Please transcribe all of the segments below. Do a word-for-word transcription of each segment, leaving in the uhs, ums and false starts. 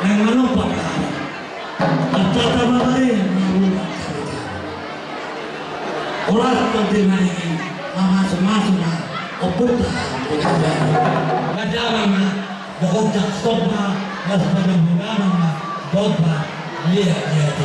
Naeng manumpak hami. Antata mamari mangula. Horas tadi maringi mamasumasu ma ompunta. Bajama ma dohot jak somba, las pada bugama ma domba liat liat.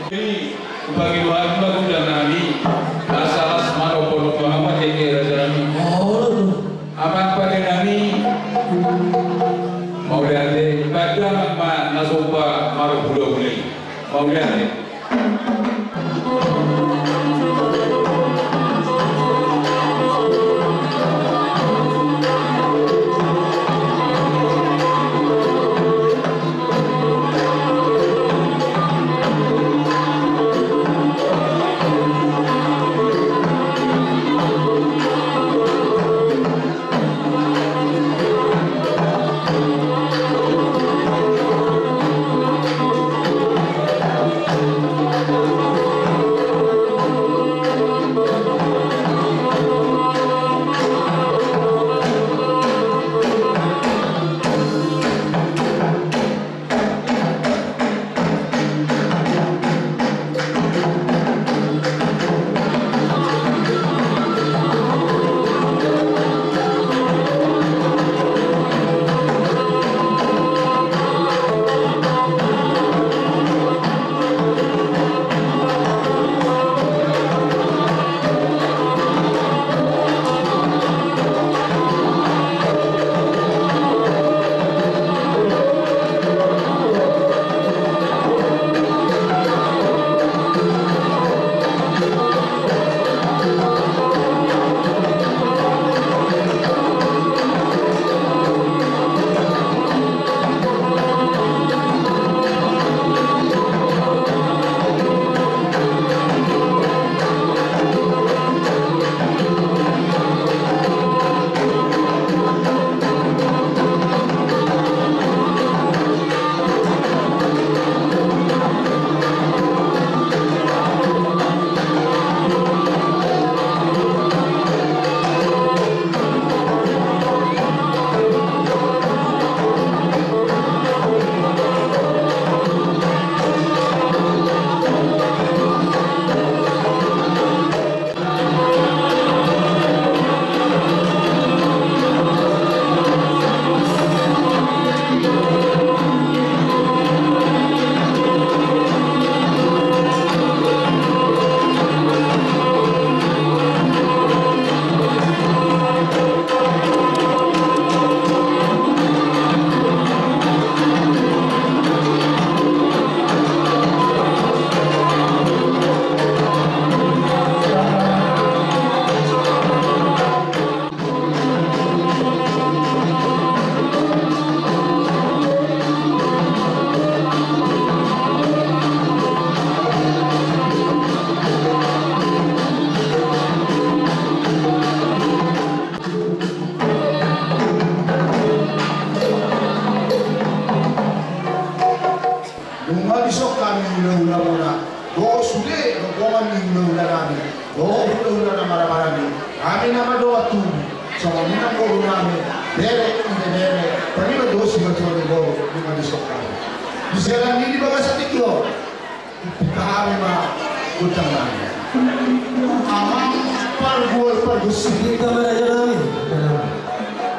Jadi, umpama hami ma guru nami, asa las ma na pola tu hami, keke raja nami. Amang pande nami, mauliate, baen damang ma na somba marhulahula i. Mauliate. Dohot hulahula na marhahamaranggi, hami na mandok tubu, songon i nang boru nami, bere, ibebere, paniba dosi ma tuan ni boru, nunga dison hami. Di siaran ni di bagasan tingki on, dibuka hami ma gondang nami. Amang pargual pargonsi. Hita ma raja nami.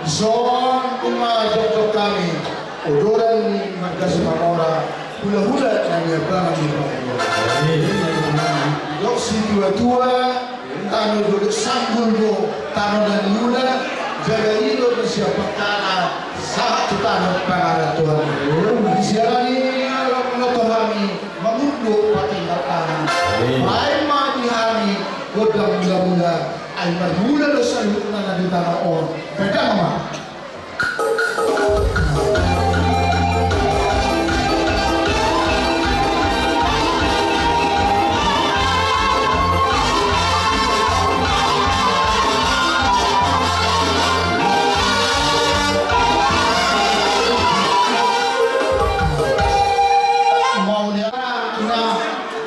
Dison nunga jokjok hami. Odoran ni marga Sumamora, hulahula na niambangan ni Pangula. Didok situatua, tano dolok sanggul do tano na niula, jaga i do na siampang tano, sahat tu tano pangarantoan. Di siaran i, ro ma tu hami mangunduk patinggal tangan. Baen ma di hami gondang mulamula, ai marmula do saluhutna na di tano on. Baen ma. Mauliate ma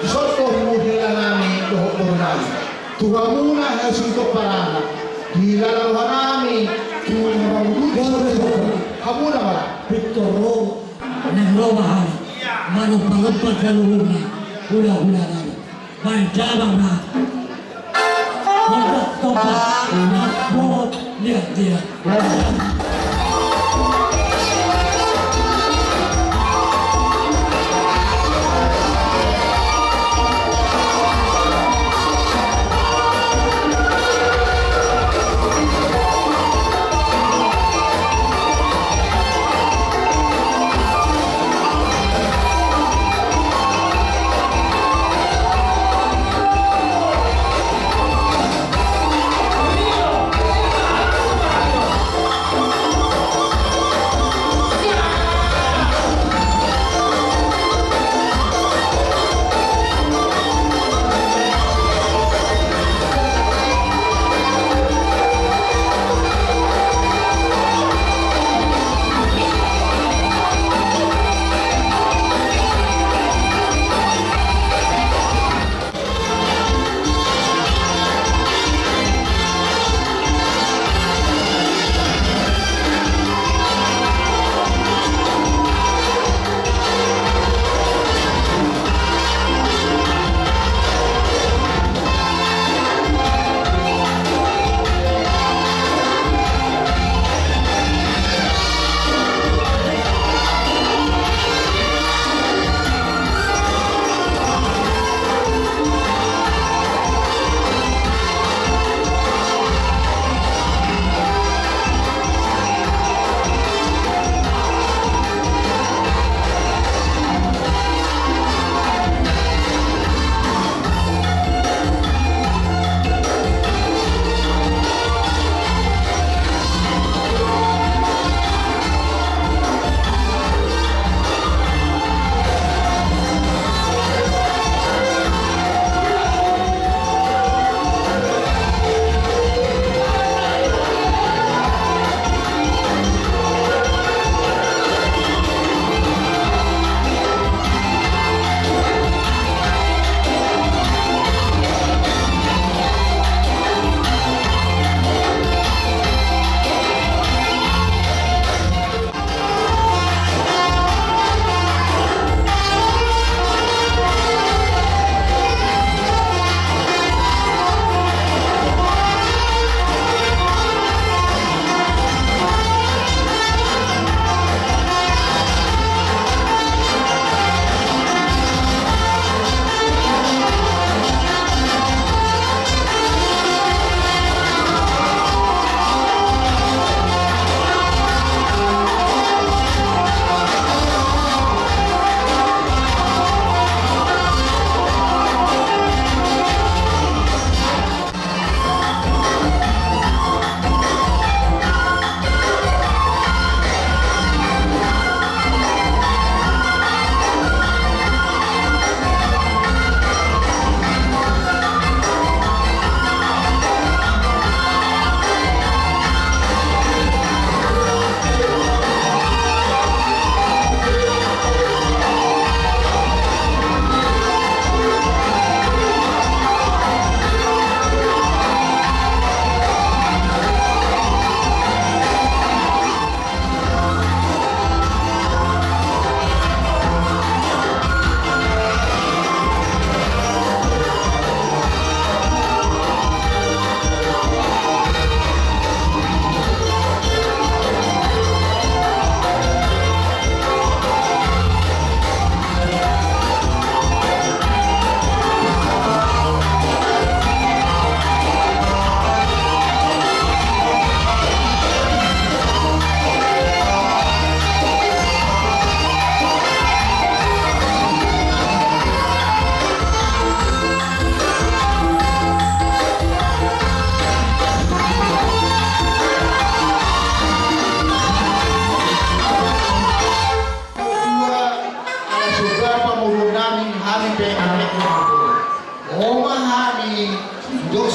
di son tu hela nami dohot boru nami. Tu hamuna hasuhuton paranak, di lala roha nami, tu na mangudut hamuna ma. Pintor ro, naeng ro ma hami manompa-nompa saluhutna hulahula nami. Baen damang ma. Mantap, tompa. Mas Bobot, lihat dia.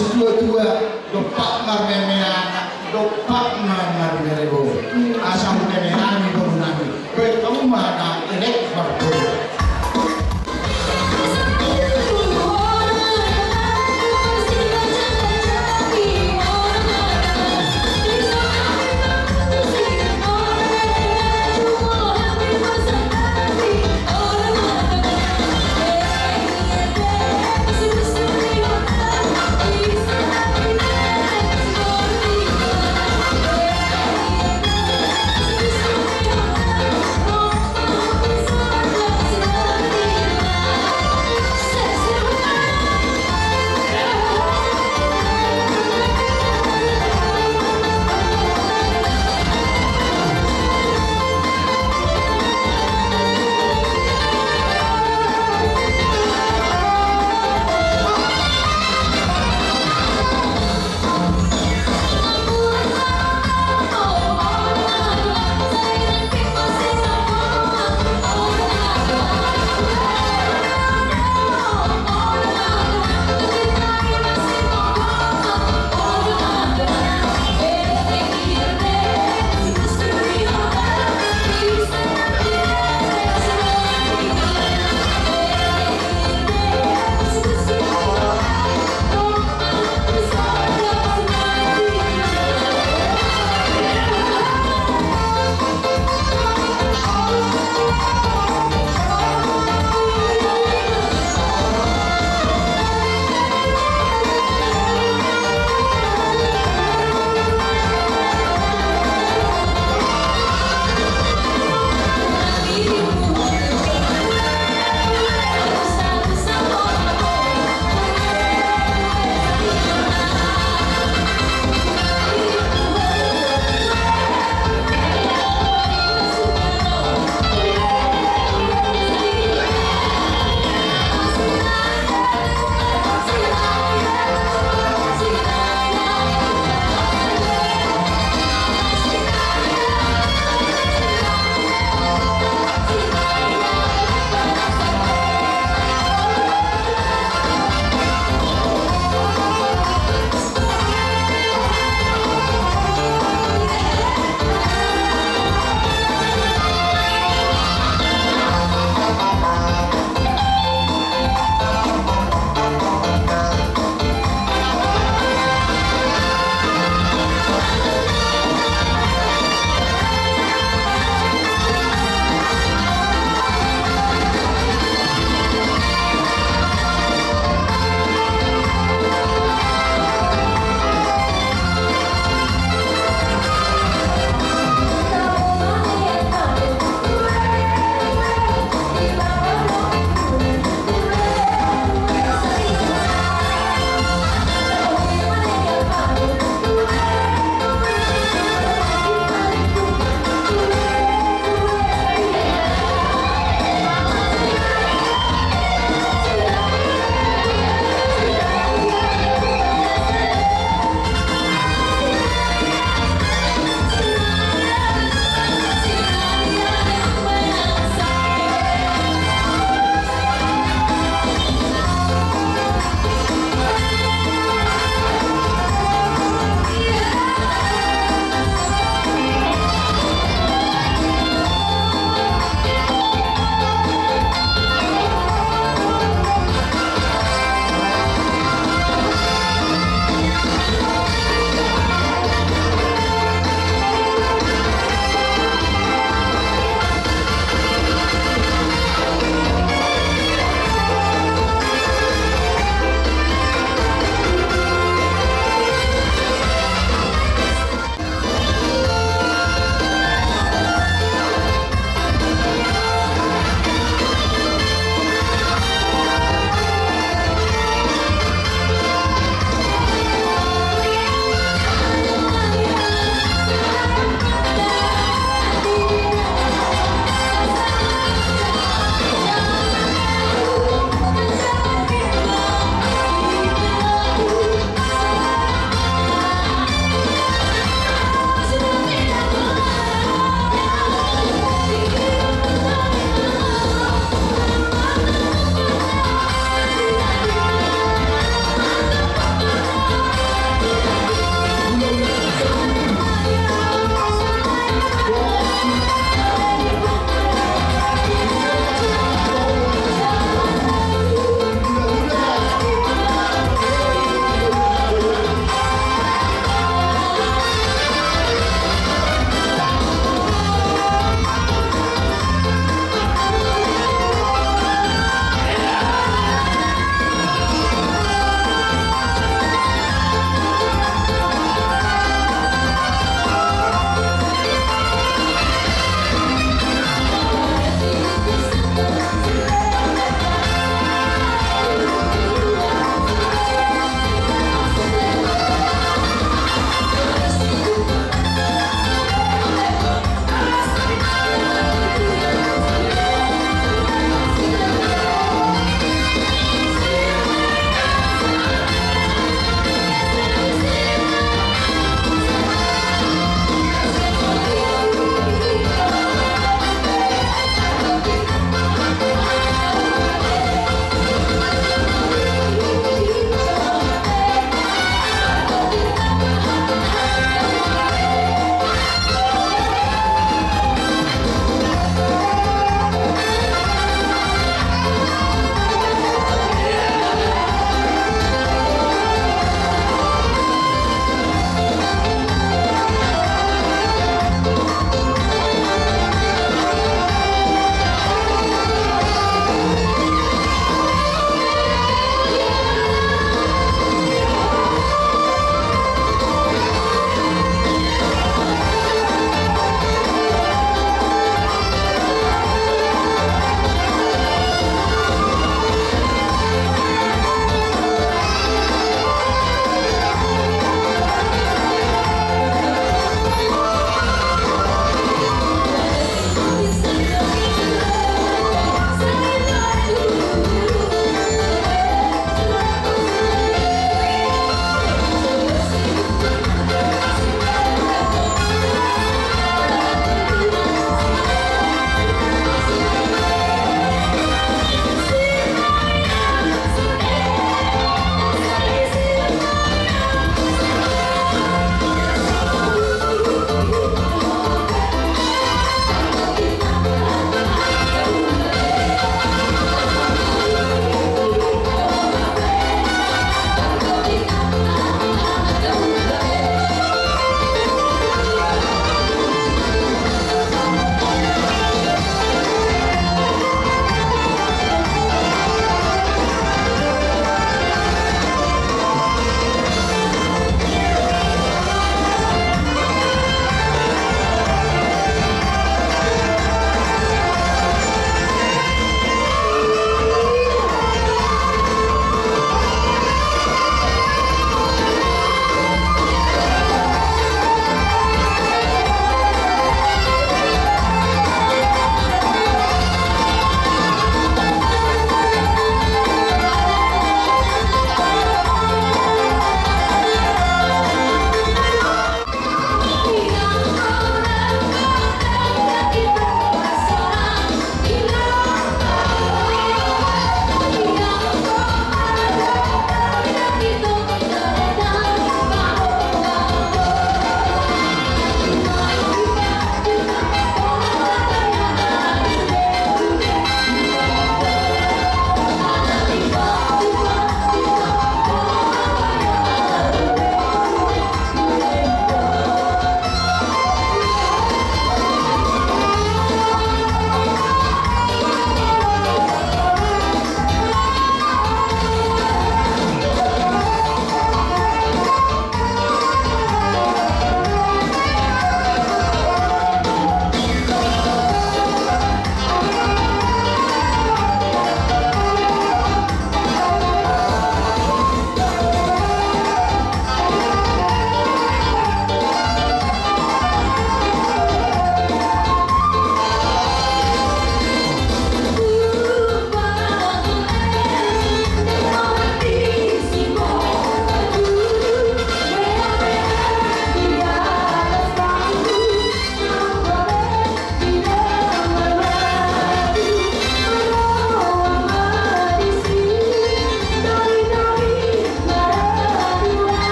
Tua-tua, dompak marmeme anak, dompak ma marmeme boru. Asa meme nami boru nami. Baik kamu mana elek marboru.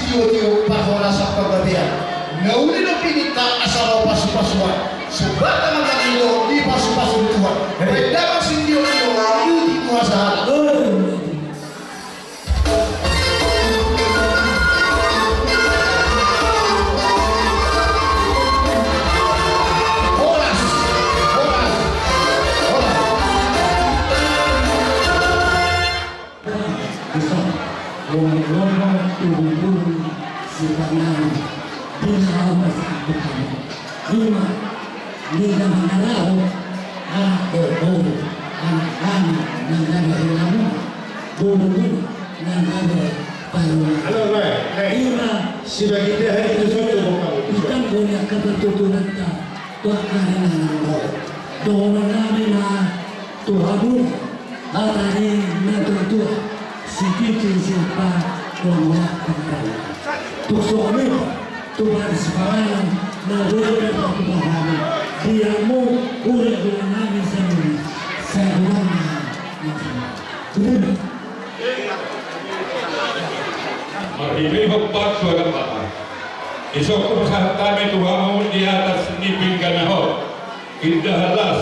Tio-tio parhorasan panggabean. Na uli do pinta asa ro pasu-pasuan. Sumba ma na i do dipasupasu Tuhan. Baen damang sitio-tio, ikuti Tuhan sahat. Horas, horas, horas. Bisa, lomba-lomba, tubu-tubu, sipangan, di dalam masyarakat kami. Lima, di dalam arau, anak boru, anak kami, nang ada ilmu, boru-boru, nang ada paruan. Halo, Rai, Rai. Lima, si bagi dia hari itu satu, bukan. Bukan punya kebetulan tak, bukan nang boru. Dohonon nami ma, Tuhan. Hata ni natuatua, sititi siapa, dohonon pangaralan. Tung songon i, tung baris panganon, na boi berpatupahan, di hamu, ure ure nami sendiri, saya ulang. Marhite hombar tu agama. Isok hupasahat hami tu hamu di atas ni pinggan na hot. Indahan las,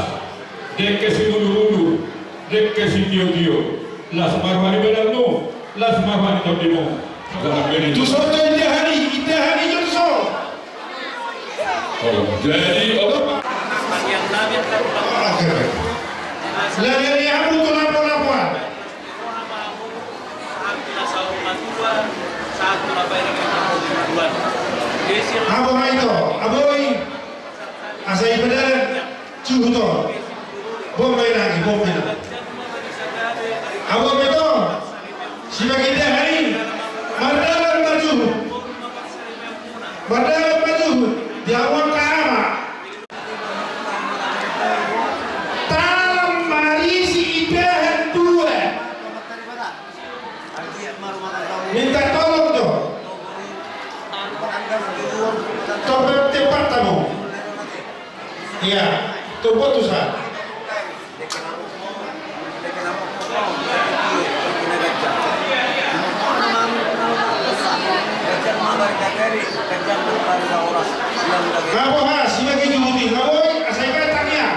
dengke simudur-udur, dengke sitio-tio, las ma roha ni badanmu, las ma roha ni tondimu. Tu son do indahan i, indahan i jo tu son. Oh, jadi, oh. Oke, oke. Leleng ni hamu tu lapo-lapoan. Abo ma ito, abo i. Asa i padalan. Juhut on. Bom ma i nangkin, bom ma i nangkin. Abo ma ito. Sibagi dia hari. Mardalan ma juhut. Mardalan ma juhut. Di hamu angka ama. Talam marisi indahan dua. Minta tolong jo. Topet tepat tamu. Iya, tumpuk tusa. Ngabo ha, sibagi juhut i, ngabo i, asa i baen tangiang.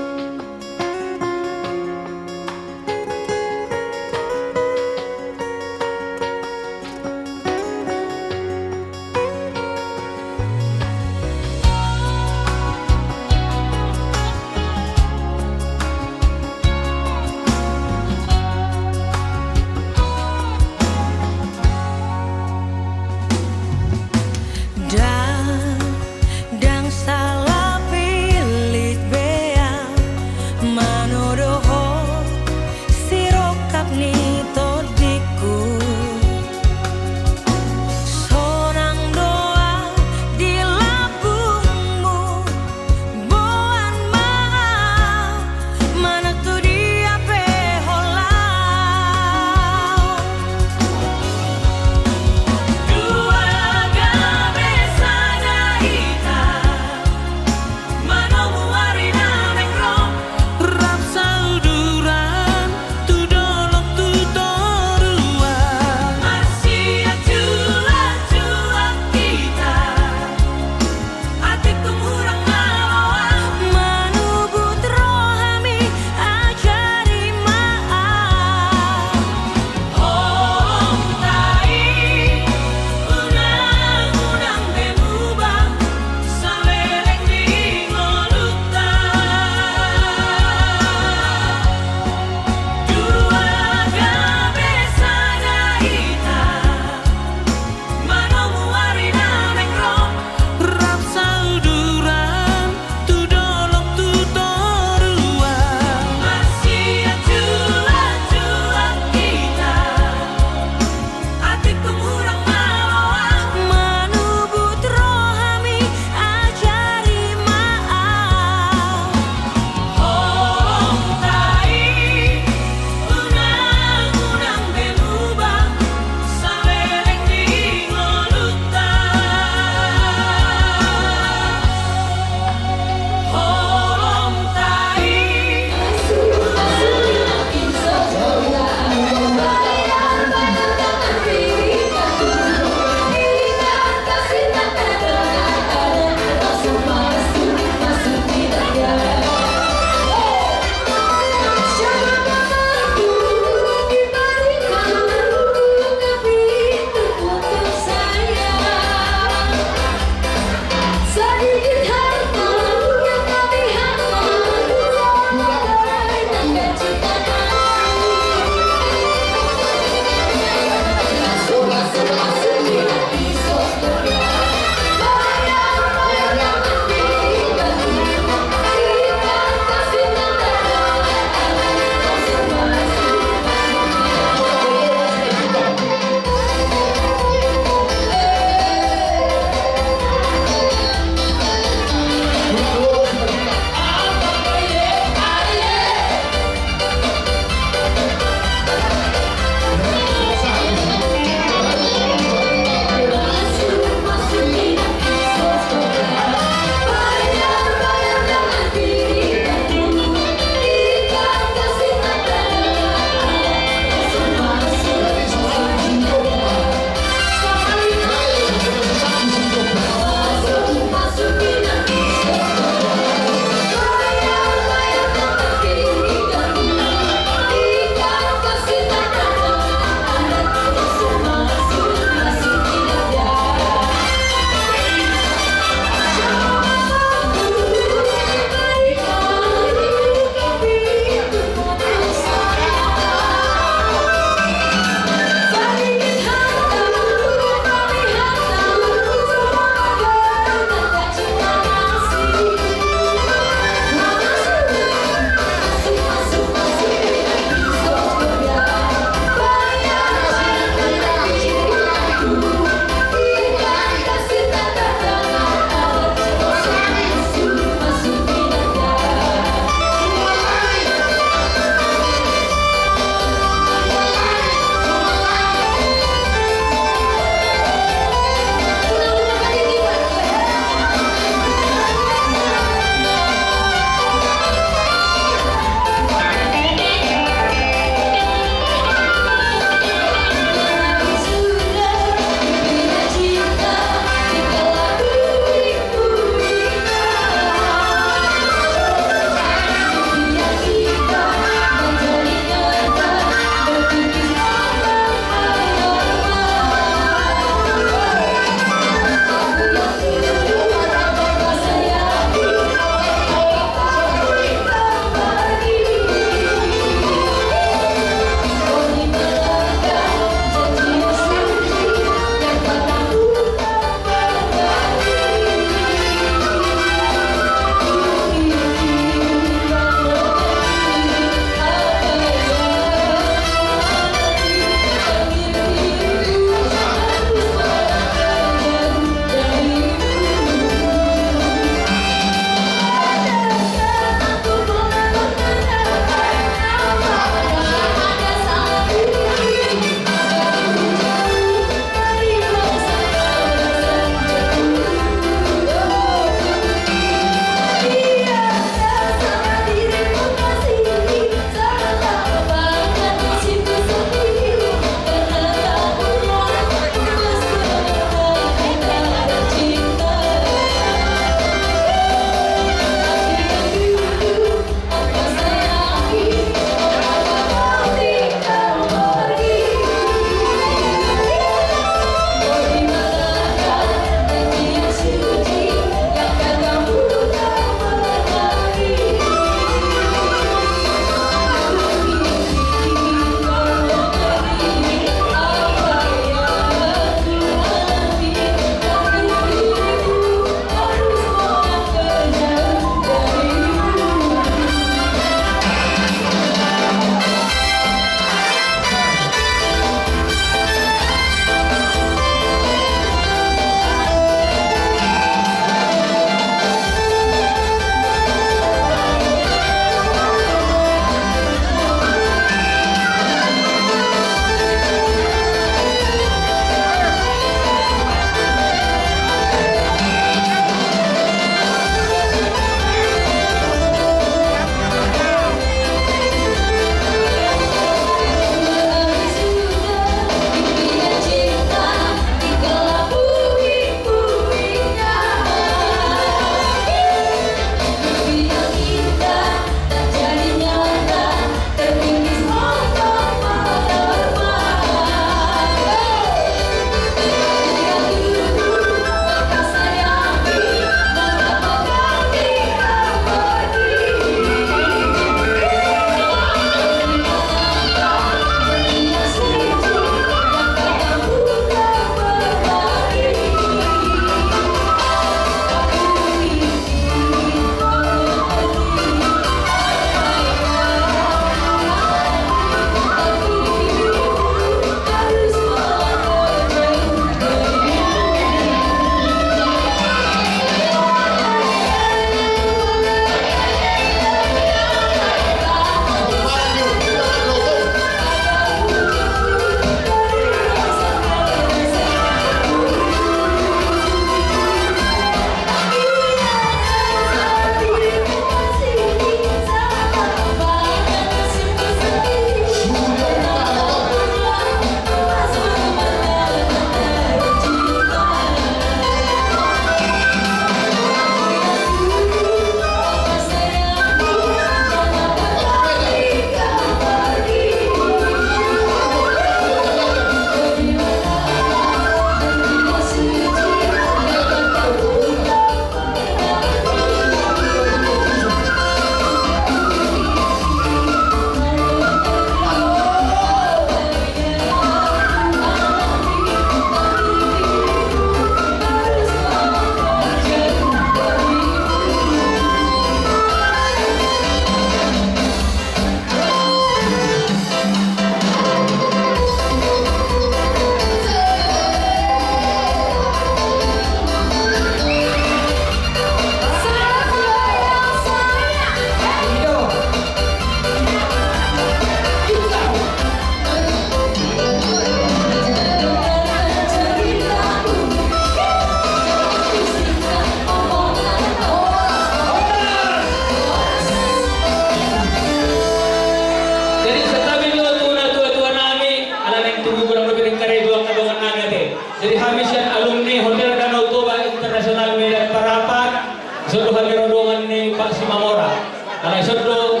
Jadi hami sian alumni Hotel Danau Toba International Medan Parapat, dison do hami ro dongan ni Pak Simamora. Alai dison do,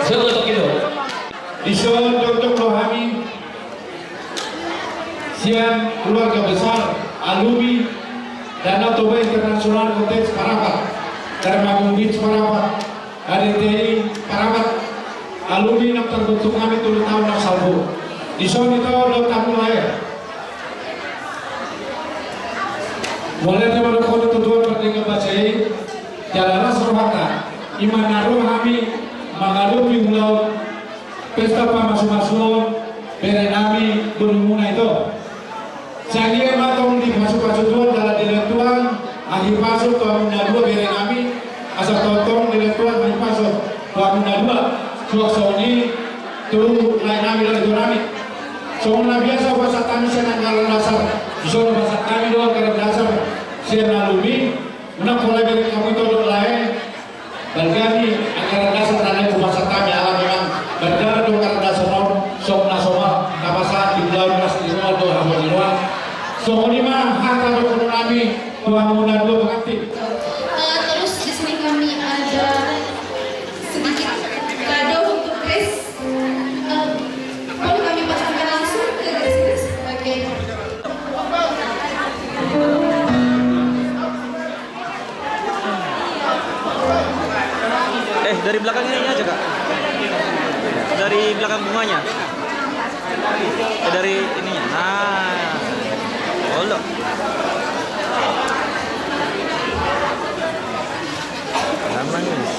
dison do toki do. Dison do, do hami sian keluarga besar alumni Danau Toba International Cottage Parapat, Darmagung Beach Parapat, H D T I Parapat, alumni naung targuntung hami tolu taon na salpu. Dison ito do tamu lae. Mauliate ma dohonon tu Tuhan pardenggan basa i, jala las rohanta, i ma na ro hami mangadopi ulaon pesta pamasumasuon bere nami boru muna ito. Sai anggiat ma tong dipasupasu Tuhan jala dilehon Tuhan hahipason tu hamuna dua bere nami, asa tongtong dilehon Tuhan hahipason tu hamuna dua, suang songon i tu lae nami dohot ito nami. Songon na biasa hupasahat hami sian anggaran dasar, dison hupasahat hami do anggaran dasar sian alumni. Unang pola bereng hamu ito dohot lae. Balga ni anggaran dasar na naeng hupasahat hami ala memang mardalan do anggaran dasar on, songon na somal tapasahat di ulaon las ni roha dohot habo ni roha. Songon i ma hata dohonon nami tu hamuna dua pengantin. Eh, terus di sini kami ada sedikit kado untuk Chris. Eh, boleh kami pasangkan langsung ke Chris? Oke. Eh, dari belakang ini aja, Kak. Dari belakang bunganya. Eh, dari ininya. Nah. Olo. Aman, Mas.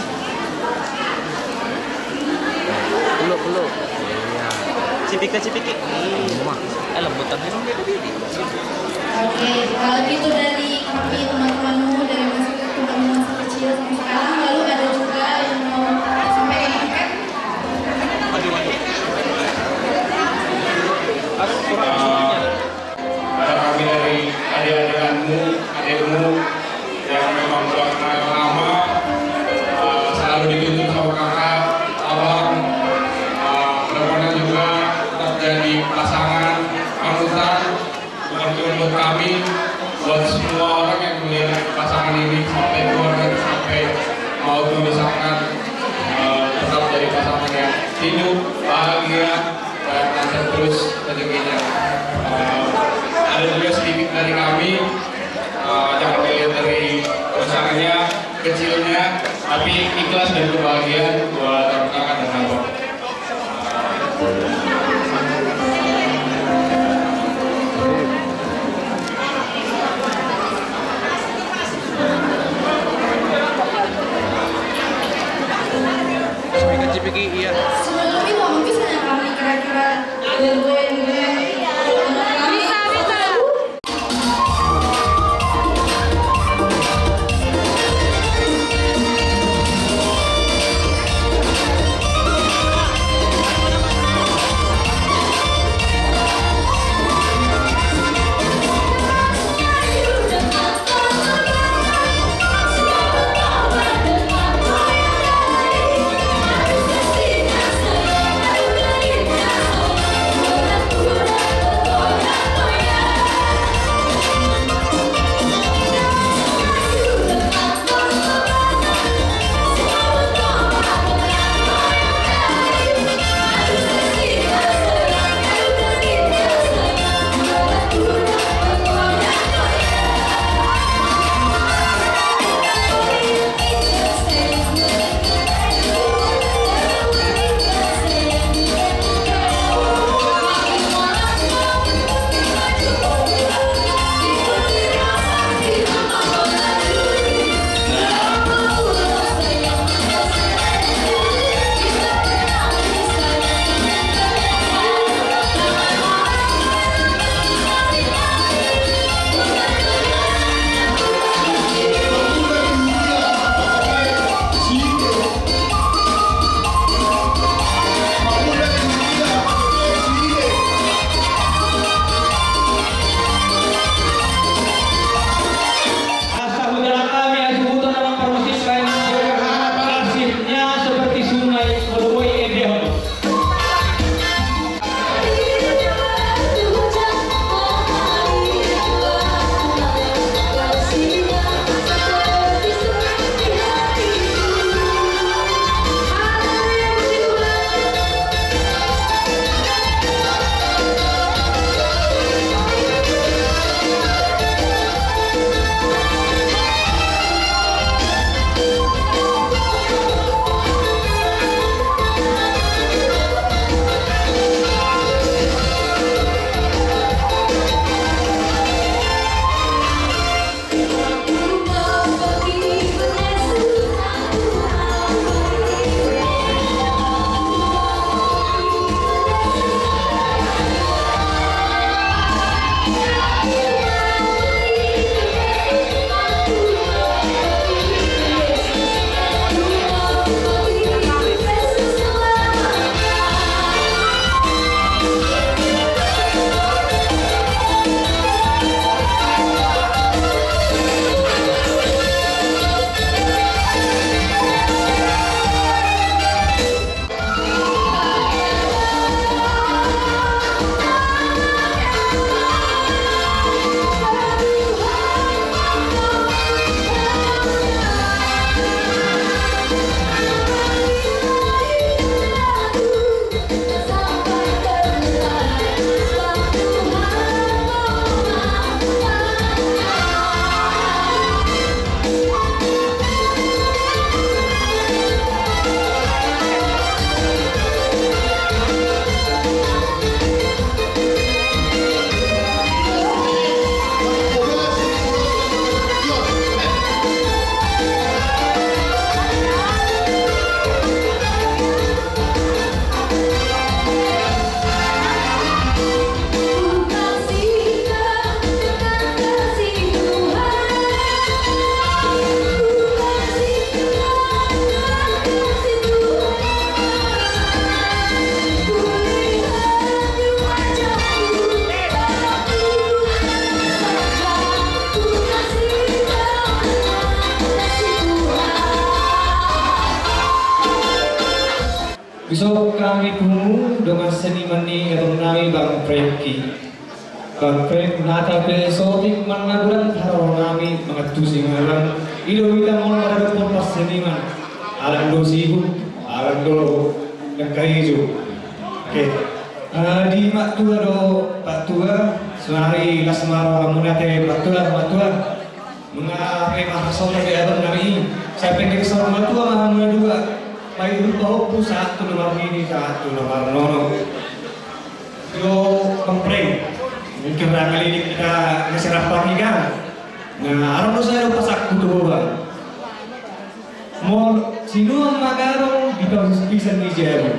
Peluk, peluk. Iya. Cipika, cipiki. Wah. Eh, lembutan ini beda-beda. Oke, kalau gitu dari kami teman-temanmu, dari masa, teman masa kecil sampai sekarang, lalu ada juga yang mau sampaikan? Aduh, aduh. Ada kami dari adik-adikanmu, adikmu yang memang udah kenal lama, eh, selalu dituntun sama kakak, abang, eh, mudah-mudahan juga tetap jadi pasangan panutan, bukan cuma buat kami, buat semua orang yang melihat pasangan ini sampai keluarga, sampai maut memisahkan, eh, tetap jadi pasangan yang hidup bahagia, dan lancar terus rezekinya. Eh, ada juga sedikit dari kami, eh, jangan dilihat dari besarnya, kecilnya, tapi ikhlas dan kebahagiaan buat kakak dan abang. Sebelum itu, mungkin saya kami kira-kira. Bisa, bisa. Dison hami pungu dongan seniman ni abang nami Bang Prengki. Bang Preng, nunga pe so tung manang godang haroro nami mangantusi abang. I do hita molo maradophon parseniman. Alang do sibuk, alang do dangka ijo. Oke. Eh, di matua do patua, saonari las ma rohamuna ate patua, matua. Nunga pe marhasohotan di abang nami i. Sai pe di saur matua ma hamuna dua. Baik rupa hopu sahat tu na marnini, sahat tu na marnono. Yo, Bang Preng. Mungkin rangkali di kita masih rapat ni kan. Nah, arang dosa do pasakku tu ho, Bang. Molo sinuan magadong di pahusian ni jabu.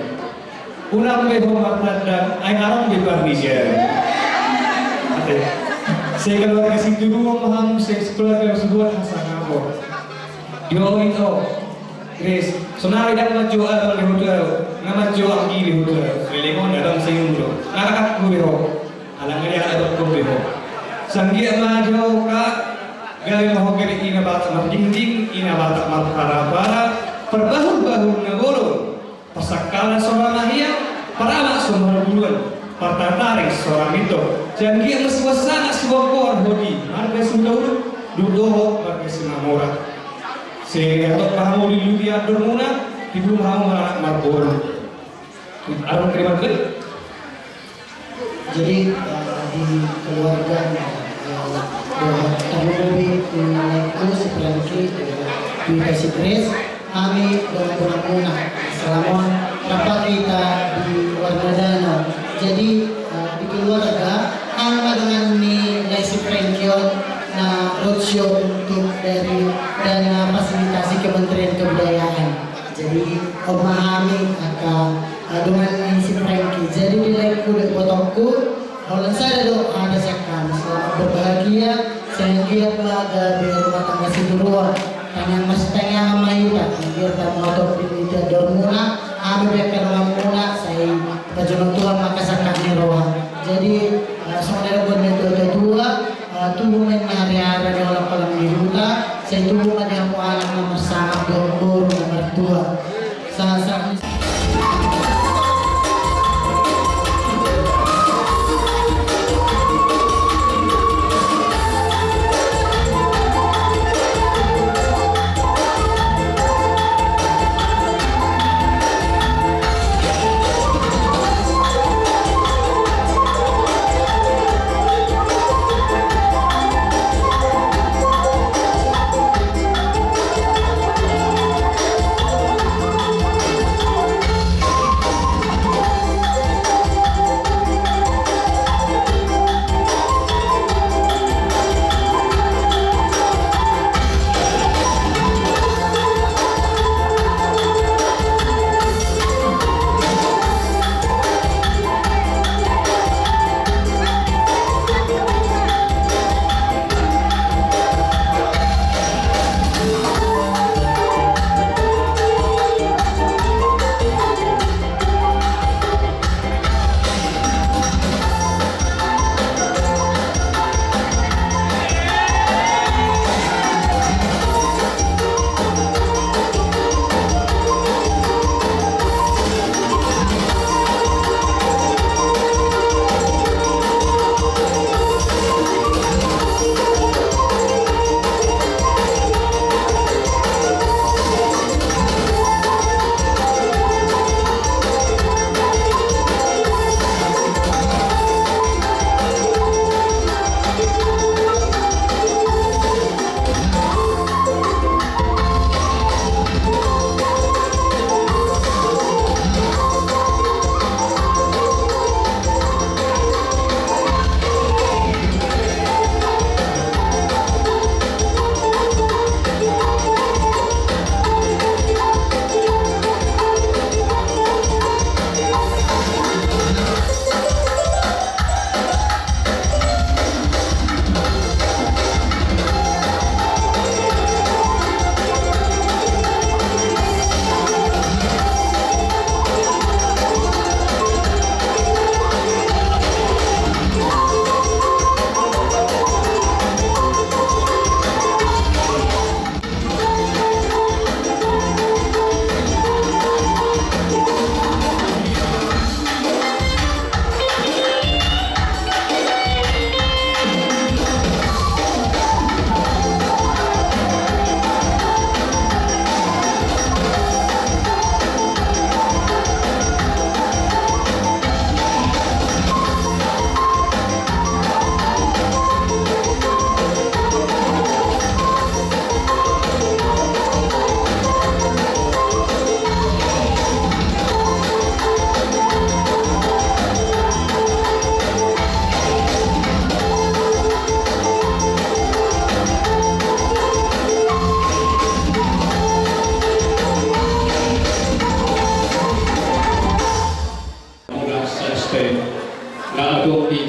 Unang be ho martanda, ai arang be parnisian. Ate. Sekeluarga Sitorus ma hamu, sekeluarga Sibuat hasangapon. Yo ito. Chris, saonari ndang manjou abang di ho tu au. Nga manjou anggi di ho tu au. Lelengon abang saimu do. Nga kakakku di ho. Alana dia abangku di ho. Sanggiat ma jo ka. Gabe ma ho gabe ina Batak mardingding, ina Batak marparapara, parbahulbahul na bolon. Parsangkalan so ra mahiang, paramak so marburuan, partartaring so ra minto. Janggiat ma sibuat sanak sibuat goar ho di marga Sihutauruk, dung dohot marga Simamora. Sai hatop ma hamu di luti andormuna, tibu ma hamu maranak marboru. Arung terima kasih. Jadi, eh, di keluarga, eh, dohot tarlumobi di laengku si Prengki, eh, di Basi Grace, hami dongan-donganmuna. Selama rapat hita di Warna Danau. Jadi, eh, di keluarga, hami ma dongan ni lae si Prengki on, na roadshow untuk dari dana fasilitasi Kementerian Kebudayaan. Jadi, on ma hami angka, eh, dongan ni si Prengki. Jadi, di laengku dohot ibotongku, holan sada do hata sian hami. Selamat berbahagia, sai anggiat ma gabe rumah tangga sitiruon. Tangiang marsitangiangan ma hita, anggiat tamoto di luti andormuna, hami pe angka donganmuna, sai pajonok Tuhan ma angka sangkap ni roha. Jadi, eh, songon na didok ni natuatua, eh, tubu ma inna hariara di holangholang ni huta, sai tubu ma di hamu anak na marsangap dohot boru na martua. Sa, sa,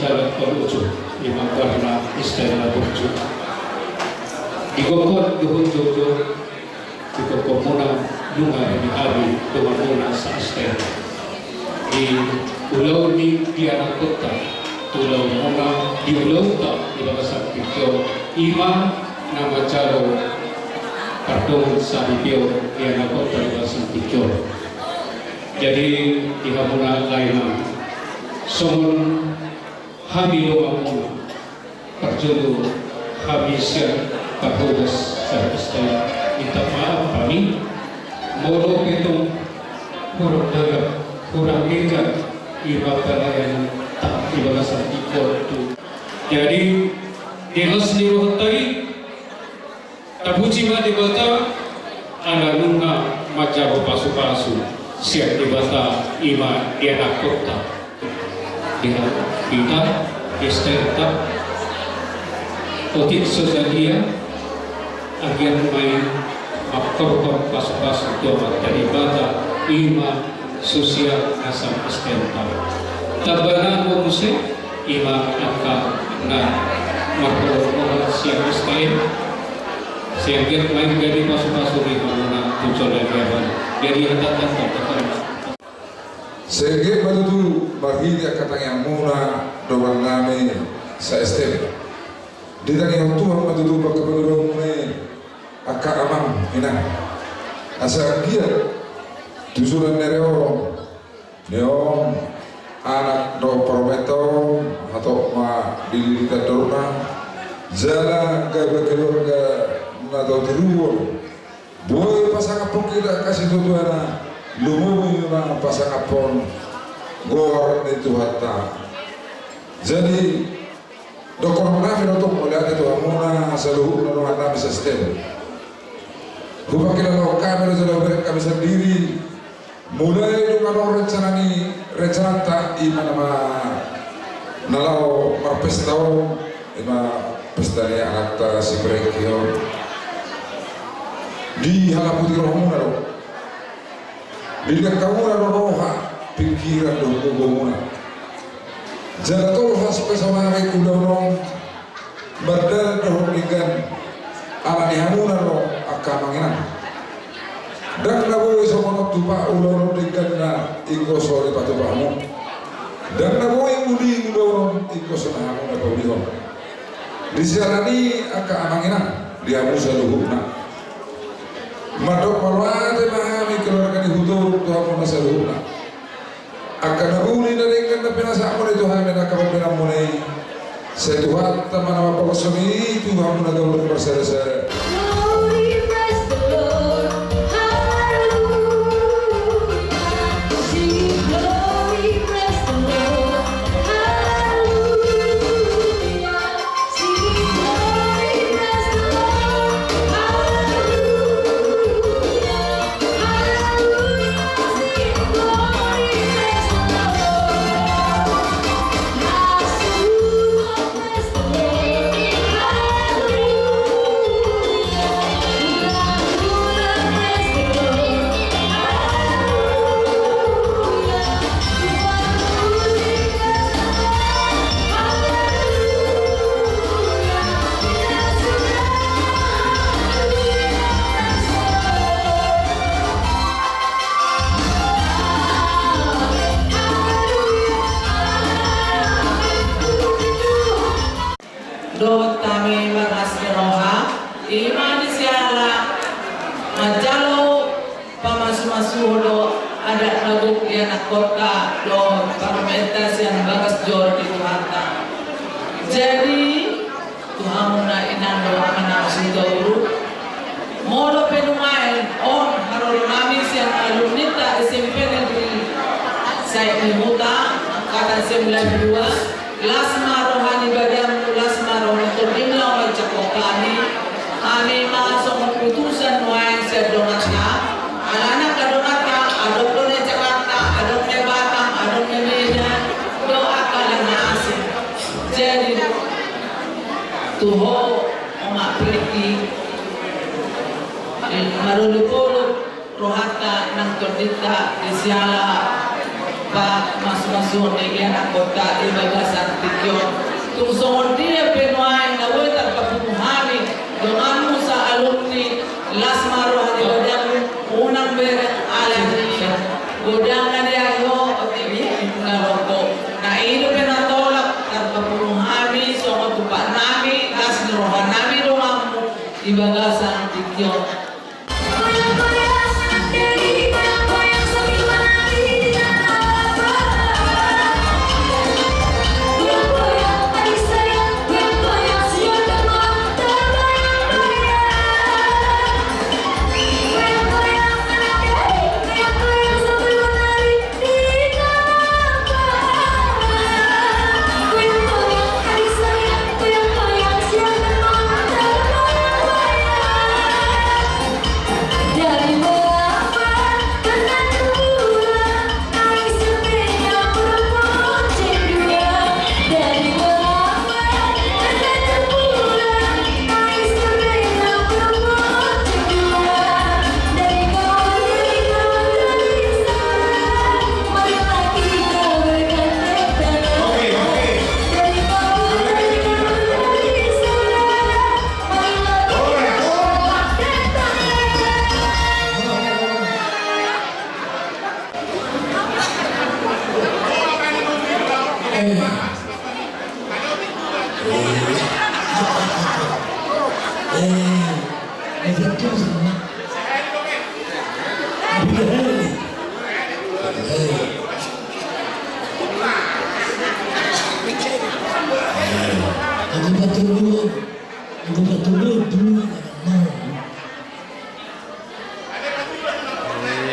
Dalam palucu, ima goarna S T M na burju. Di gokhon dohot joujou, di gokhonmuna nunga hami donganmuna sa-S T M. Di ulaon ni di anakkonta, ulaonmuna di ulaonta di bagasan tingki on, ima na manjalo pardongan saripeon di anakkonta di bagasan tingki on. Jadi di hamuna lae nami, songon hami donganmuna, parjolo hami sian parhodas sa-S T M minta maaf hami molo pe tung hurang gagap, hurang denggan ima pelayananta di bagasan tingki on tu. Jadi di las ni rohanta i, tapuji ma Debata ala nunga manjalo pasupasu sian Debata ima di anakkonta. Di hita, di S T M-ta, otik so sadia, anggiat ma i mangkorhon pasupasu tu Amanta Debata ima susian na sa-S T M-ta. Tamba nang muse ima angka na marholong roha sian S T M. Sai anggiat ma i gabe pasupasu di hamuna tu joloan ni ari on. Jadi hatahon tamba. Sai anggiat ma tutu marhite angka tangiangmuna dongan nami sa-S T M. Ditangihon Tuhan ma tutu pangkapatuduhonmuna i angka amang inang. Asa anggiat tu susulan ni ari on, ni on anak dohot parumaenta on, hatop ma dililita dorna, jala gabe keluarga na tau tiruon. Boi pasangaphon hita angka situatuana, lumobi ma pasangaphon goar ni Tuhanta. Jadi, dohonon nami do tong mauliate tu hamuna saluhutna dongan nami sa-S T M. Hupangkilala hami do jala hubereng hami sandiri. Mulai dung adong rencana ni rencananta ima nama na laho marpesta on, ima pesta ni anakta si Prengki on. Dihalaputi rohamuna do. Dilehon hamuna do roha, pingkiran dohot gogomuna. Jala tolhas pe sonari ulaon on mardalan dohot denggan ala ni hamuna do angka amang inang. Ndang na boi songon on tupa ulaon on dengganna ingkon so dipatupa hamu. Ndang na boi uli ulaon on ingkon so na hamu na paulihon. Di siala ni i angka amang inang, di hamu saluhutna. Mandok mauliate ma hami keluarga ni Hutuduk tu hamuna saluhutna. Angka na uli na denggan na pinasahatmuna i tu hami na angka pambahenanmuna i. Sai Tuhanta ma na mangkaholongi i tu hamuna ganup marsadasada. Glory, praise the Lord. Hallelujah. Sing glory, praise the Lord. Hallelujah. Dohot hami marlas ni roha, ima di siala manjalo pamasumasuon do adat na gok di anakkonta dohot parumaenta sian bagas joro ni Tuhanta. Jadi tu hamuna inang dohot amang na sitauru, molo pe nuaeng on haroro nami sian alumninta S M P Negeri Saik ni Huta angkatan sembilan dua, las ma roha ni badanmu, las ma roha ni tondim laho manjangkon hami. Hami ma songon putusan nuaeng sian donganta. Alana angka donganta adong do na Jakarta, adong na Batam, adong na Medan, dohot angka na asing. Jadi tu ho, Oma Prengki, marolopolop rohanta nang tondinta di siala Pamasumasuon ni angka anakkonta di bagasan tingki on. Tung songon dia pe nuaeng na boi tarpapungu hami donganmu sa alumni, las ma roha ni badanmu, unang bereng ala ni godang na di ari on, otik di na rokok. Na i dope na tolap tarpapungu hami songon tumpak nami, las ni roha nami donganmu di bagasan tingki on.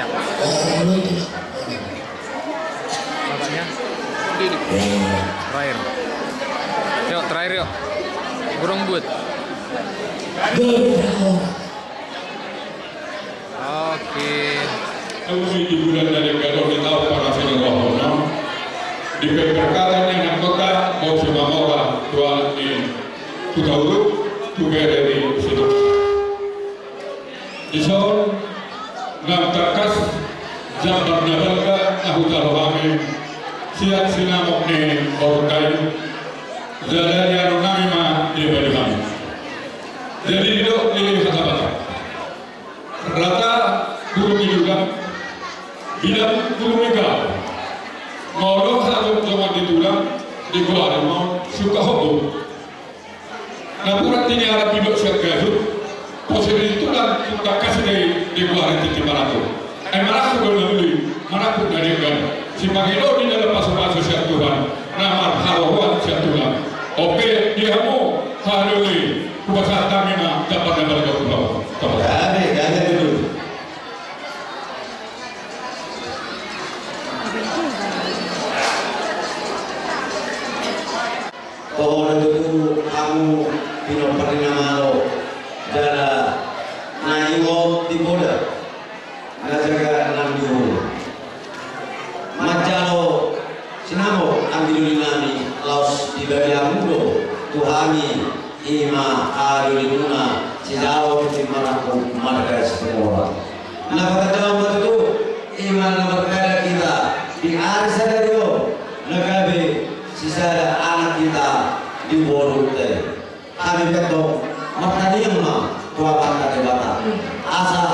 Iya. Bapaknya? Terakhir. Yuk, terakhir yuk. Burung buat. Oke. Di bulan dari gador di tahun parasini rohono. Di pemberkatan yang kota, mau cuma orang tua di Kutauruk, tu bere di situ. Dison, nang tangkas jambar na balga na hujalo hami, sian sinamot ni borunta i, jala dianon nami ma deba di hami. Jadi didok di hata Batak. Rata bulung ni tulang, bilang bulung ni gaol. Molo hajonjongan di tulang, di goari ma suka hobo. Napuran tini arap idok sian gajut, poso di tulang tungkak kasi dai di goari titi marato. Ai marato do na uli, marato na denggan. Sipangido ni na pasupasu sian Tuhan, na marharohoan sian tulang. Oke, di hamu, haha doli, hupasahat hami ma, jambar na balga tu ho. Gabe, gabe dulu. Toho do tutu hamu pinompar ni na malo, jala na ingot di poda, na jaga nang di hulu. Manjalo sinamot anggi doli nami, laos dibagi hamu do tu hami, i ma haha doli muna, sijalo di marangkup marga Situmorang. Na paganjang ma tutu, i ma na markada hita di ari sadari on, na gabe sisada anak hita di borunta i. Hami pe antong martangiang ma tu Amanta Debata, asa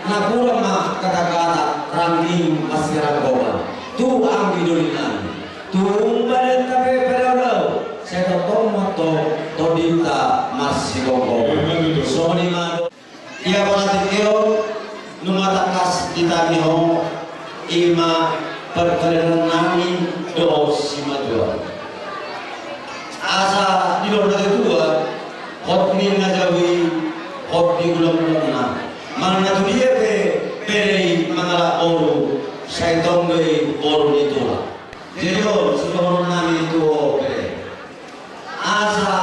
na hurang ma katakata, rangging masiranggoman tu anggi doli nami. Tung badanta pe padaodao, sai tongtong ma antong tondinta marsigomgoman. Songon i ma do. Ia bona tingki on, nunga tangkas ditangi ho, i ma parpadanan nami dohot simatua. Asa didok natuatua, hot ni na jabu i, hot ni hulahulana. Manang na tu dia pe bere i mangalap boru, sai tong do i boru ni tulang. Jadi on, sidohonon nami tu ho bere. Asa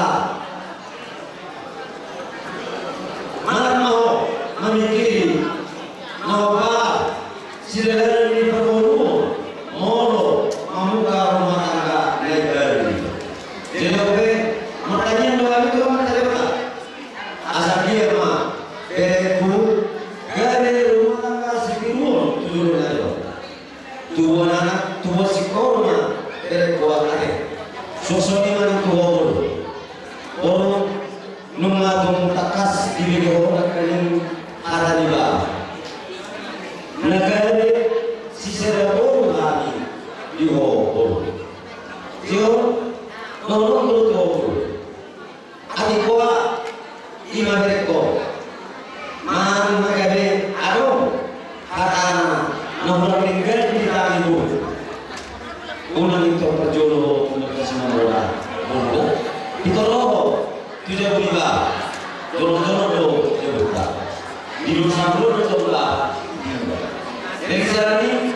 manat ma ho mamingkiri na hobar sidalan ni parboruon molo mambuka rumah tangga na imbaru i. Jadi on pe martangiang do hami tu Amanta Debata, asa dia ma berengku gabe rumah tangga sibiruon tu joloan on. Tubuan anak, tubuan singkoru ma, bereng ho ate. Suang songon i ma nang tu ho boru. Boru, nunga tung tangkas dibege ho nangkaning hata ni bapa. Na gabe sisada boru hami di ho boru. Tio, nolong do tu ho boru. Atik ho, ima bereng ho. Manang ma gabe adong hatana na hurang denggan di tangan ibu. Unang pintor parjolo ho, unang kasi mamora. Boru da. Pintor ro ho tu jabu ni bapa. Jolongjolong do jabunta. Di dosa do do jabunta. Dari sana ni